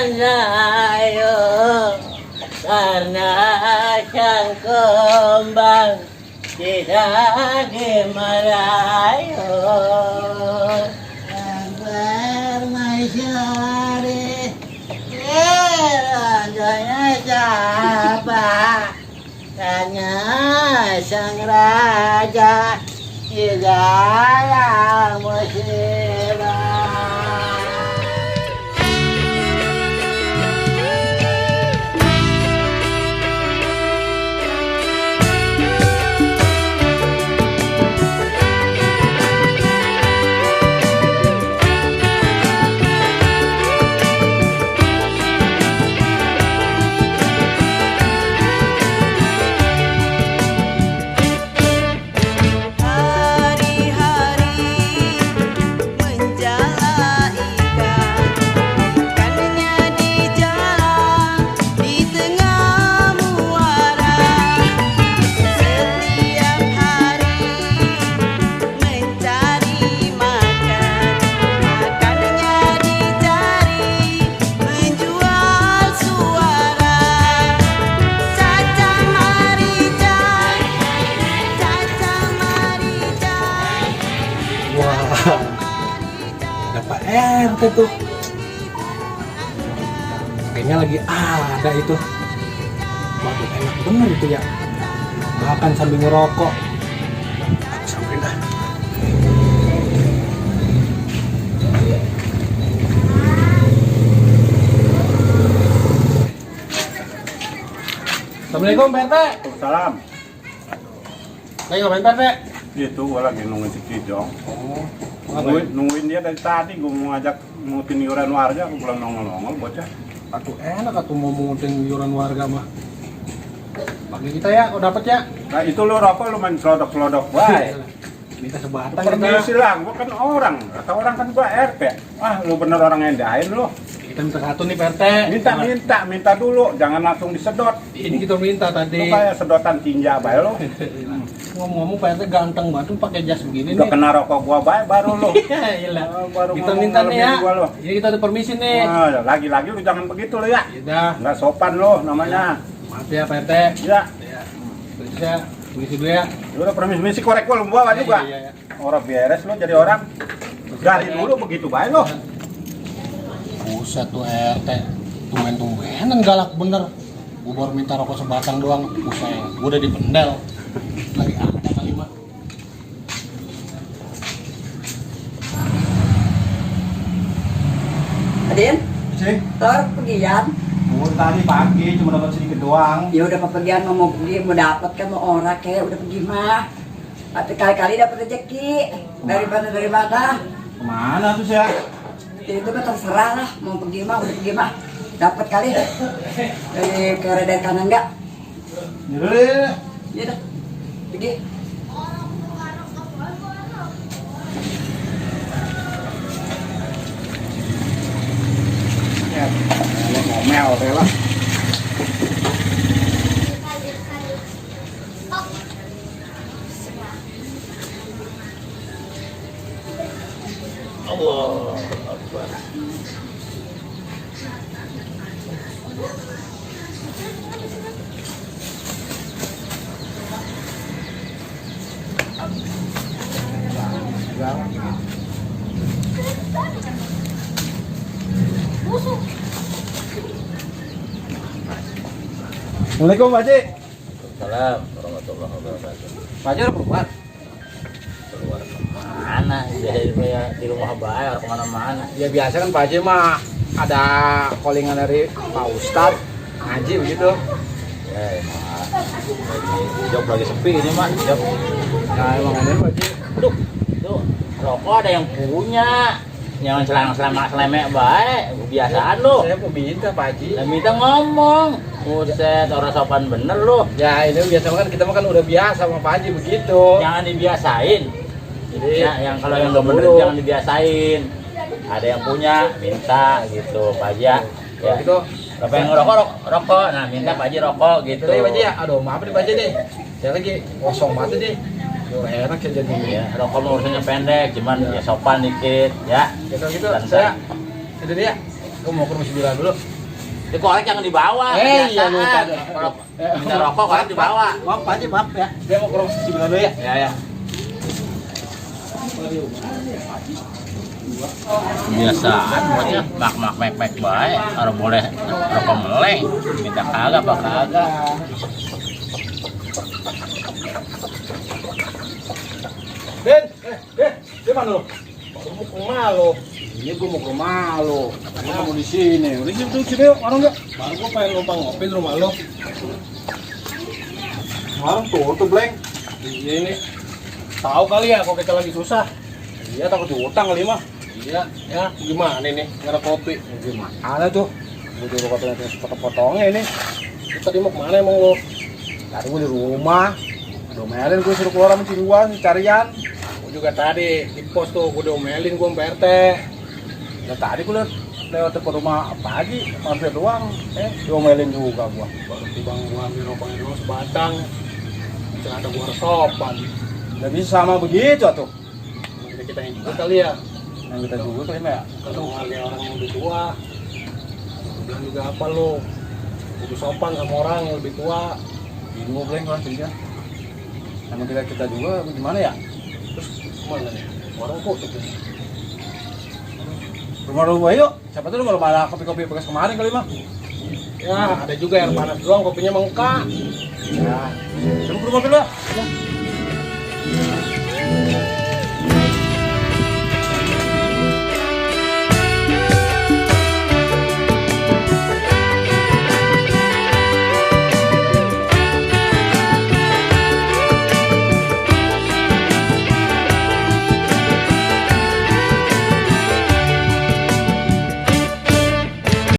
sayang karena sang kembang tidak dimarayu yang bermasyari ranjanya siapa tanya sang raja di dalam musibah. Dapat RT tuh kayaknya lagi ada itu. Waduh, enak bener itu ya, makan sambil ngerokok. Aku samperin dah. Assalamualaikum Pak RT. Salam. Lagi ngapain Pak RT? Itu gua lagi nungguin si Kijong. Oh, Nungguin dia dari tadi. Gua mau ngajak mungutin iuran warga. Gua belum nongol-nongol bocah. Atuh enak atuh mau mungutin iuran warga mah. Bagi kita ya, kau dapat ya. Nah itu lu rokok lu main selodok-selodok baik. Minta sebatang Permisi kita. lah, gua kan orang. Kata orang kan gua RT. Ah lu bener orang yang dain lu. Kita minta satu nih Pak RT. Minta dulu. Jangan langsung disedot. Ini kita minta Lu tadi. kayak sedotan tinja baik lu. Ngomong-ngomong Pak RT ganteng banget tuh pakai jas begini Udah nih. kena rokok gua baik baru lu. Iya. Baru Kita ngomong minta nih ya. ngelebihin gua lu. Ini kita ada permisi nih. Nah, lagi-lagi lu jangan begitu lu ya. Udah. Nggak sopan lu namanya. Maaf ya Pak RT. Ya. Ya. Permisi ya. Permisi dulu ya. Udah permisi korek gua lu bawa juga. Iya. Orang beres lo jadi orang. Dari dulu begitu baik lo. Buset tuh RT. Tumben-tumbenan galak bener. Gua baru minta rokok sebatang doang. Buset, gua udah dipendel. Lagi ada kali mah. Adin, Cik, Tor pergian. tadi pagi cuma dapat sedikit doang. Ya udah pergian mau pergi mau dapat kan mau orang kayak udah pergi mah. Tapi kali-kali dapat rezeki dari mana. Kemana tuh sih ya? Itu kan terserah lah mau pergi mah udah pergi mah. Dapat kali dari kere dari kanan enggak? Yaudah. Iya dah. Pergi. Ya, lo ngomel deh lah. Allah Akbar. Assalamualaikum Pak Haji. Salam warahmatullahi wabarakatuh. Pak Haji udah keluar? Keluar kemana? Jadi kayak di rumah bayar kemana-mana. Ya biasa kan Pak Haji mah ada callingan dari Pak Ustadz ngaji begitu. Ya emang lagi job lagi sepi ini mah job. Nah emang ini Pak Haji. Aduh, tuh rokok ada yang punya. Jangan selemek baik, kebiasaan lu. Saya mau minta Pak Haji. Lah minta ngomong. Buset, orang sopan bener lu. Ya ini biasa kan kita makan udah biasa sama Pak Haji begitu. Jangan dibiasain. Jadi Ya, yang kalau yang udah bener jangan dibiasain. Ada yang punya, minta gitu, Pak Haji ya. Ya. gitu. Apa yang ngerokok, rokok. Nah, minta Pak Haji rokok gitu. Itu ya Pak Haji ya. Aduh maaf nih Pak Haji nih. Saya lagi kosong banget nih. Yo enak ya jadi. Ya, rokok mah urusannya pendek, cuman ya sopan dikit, ya. Gitu Santai. saya itu dia. Gua mau ke rumah si Bila dulu. Di korek jangan dibawa. Iya lu kebiasaan. tadi. Kalau minta rokok korek dibawa. Maaf Pak Haji, maaf ya. Dia mau ke rumah si Bila dulu ya. Ya ya. Kebiasaan buatnya mak mek baik. Kalau boleh rokok meleng, minta kagak apa kagak. Den, dia mana lu? Mau ke rumah lu. Ini gua mau ke rumah lu. Gua mau di sini. Udah sini warung enggak? Baru gua pengen numpang ngopi di rumah lu. Warung tutup, Bleng. Iya ini. Tahu kali ya kalau kita lagi susah. Iya takut diutang kali mah. Iya, ya gimana ini? Nggak ada kopi. Gimana tuh? Gua dulu katanya sepotong-potongnya ini. Kita tadi mau kemana emang lu? Tadi gua di rumah. Domelin gue suruh keluar sama Ciruan, carian. Gue juga tadi di pos tuh, gue domelin gue sama RT. Dan tadi gue lewat ke rumah apa aja, mampir doang. Domelin juga gue. Baru tiba gue ambil rokoknya dulu sebatang. Celana gue resopan. Gak bisa sama begitu tuh. Kita yang juga kali ya. Yang kita juga kali ya. Kalau ada orang yang lebih tua, gue bilang juga apa lo? Lebih sopan sama orang yang lebih tua. Bingung gue kan cerita. Sama kita juga gimana ya? Terus kemana nih? Warung kok tuh. Rumah yuk. Siapa tahu kalau malah kopi-kopi bekas kemarin kali mah. Ya, ada juga yang panas doang, kopinya mengka. Ya, coba ke rumah dulu.